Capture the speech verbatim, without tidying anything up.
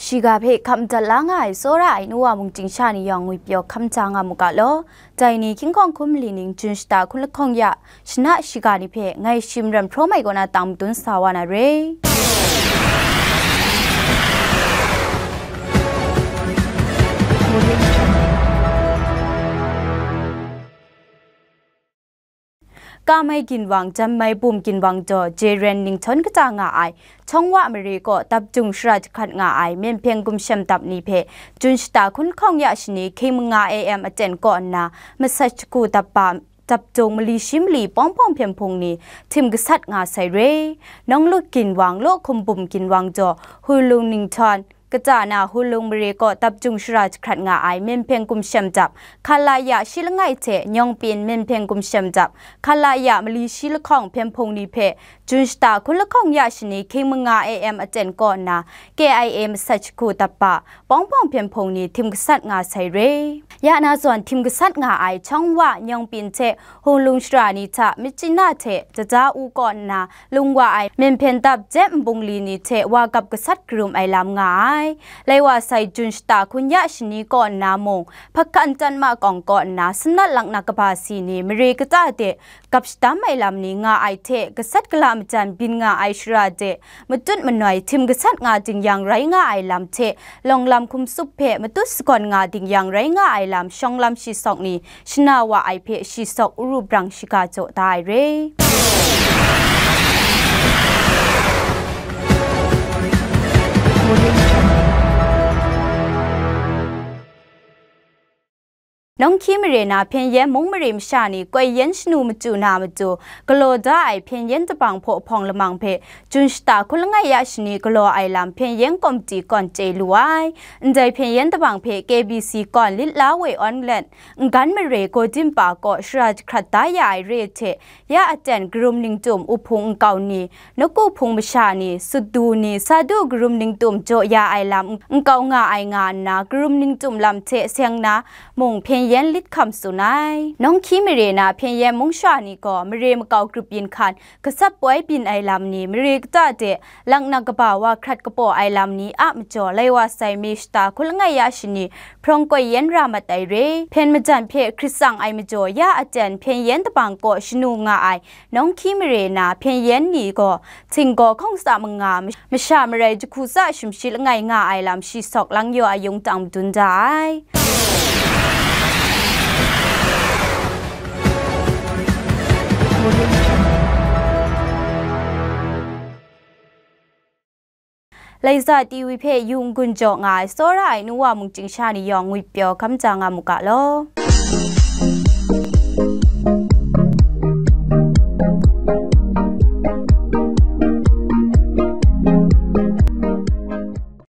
Shiga hpe hkam dat la nga ai tsawra ai nu wa mung chyingsha ni yawng ngwipyaw hkam ja nga mu ga law. Dai ni hkying hkawng hkum li ning Jun shata hkun lahkawng ya shana shiga ni hpe ngai shim ram hpraw mai kaw na tang madun sa wa na re. Kamai ginwang, janmai bum ginwang jaw, Jeren ninghtawng kata nga ai, Chawng Wa mare kaw dap jung shara jahkrat nga ai Myen Hpyen Gumshem dap ni hpe, Jun shata hkun lahkawng ya shani hkying manga A M aten kaw nna, masat shagu dap ba, dap jung mali shi mali pawng pawng hpyen hpung ni htim gasat nga sai re. Nawng Lut ginwang, Law Hkum Bum ginwang jaw, Hulung ninghtawng, kata na Hulung mare kaw dap jung shara jahkrat nga ai Myen Hpyen Gumshem dap, Khalaya shi langai hte Nyawng Pyin Myen Hpyen Gumshem dap, Khalaya mali shi lahkawng hpyen hpung ni hpe, Jun shata hkun lahkawng ya shani hkying manga A M aten kaw nna, K I A masat shagu dap ba, pawng pawng hpyen hpung ni htim gasat nga sai re. Ya na zawn htim gasat nga ai Chawng Wa, Nyawng Pyin hte Hulung shara ni hta Myitkyina hte Jaja U kaw nna lung wa ai Myen Hpyen dap Jep Nbungli ni hte wa gap gasat karum ai lam nga ai. Lai wa sai Jun shata hkun ya shani kaw nna mung, Hpakan Tanma kawng kaw nna Sanat Laknak kaba si ni mare kata de gap shadam ai lam ni nga ai hte, gasat gala majan byin nga ai shara de matut manoi htim gasat nga ding yang rai nga ai lam hte, lawng lam hkum tsup hpe matut sagawn nga ding yang rai nga ai lam shawng lam shi sawk ni shana wa ai hpe shi sawk uru brang shiga jaw da ai re. Nawng Hkyi mare na Hpyen Yen mung mare masha ni koi yen shanu machyu na matu galaw da ai Hpyen Yen dabang hpaw hpawng lamang hpe Jun shata hkun langai ya shani galaw ai lam Hpyen Yen Komiti kawn chye lu ai. Ndai Hpyen Yen dabang hpe K B C kawn lit la woi awn let, Ngan mare Gawdinpa kaw shara jahkrat da ya ai re hte, ya aten karum ningtum uhpung nkau ni, nawku hpung masha ni, sutdu ni, sadu karum ningtum jaw ya ai lam nkau nga ai nga nna, karum ningtum lam hte seng na mung Hpyen Yen lit hkam tsun ai. Nawng Hkyi mare na Hpyen Yen mung sha ni gaw mare makau grup yin hkan gasat poi byin ai lam ni, mare kata de laknak kaba wa hkrat kapaw ai lam ni a majaw, lai wa sai May shata hkun langai ya shani hprawng koi yen ra mat ai re. Hpyen majan hpe hkrit tsang ai majaw, ya aten Hpyen Yen dabang kaw shanu nga ai Nawng Hkyi mare na Hpyen Yen ni gaw, Htinggaw hkawng tsa manga, masha marai jahku tsa shimshi langai nga ai lam shi sawk lang yaw a yung tang madun da ai. Laiza T V hpe yung gun jaw nga ai tsawra ai nu wa mung chyingsha ni yawng ngwipyaw hkam ja nga mu ga law.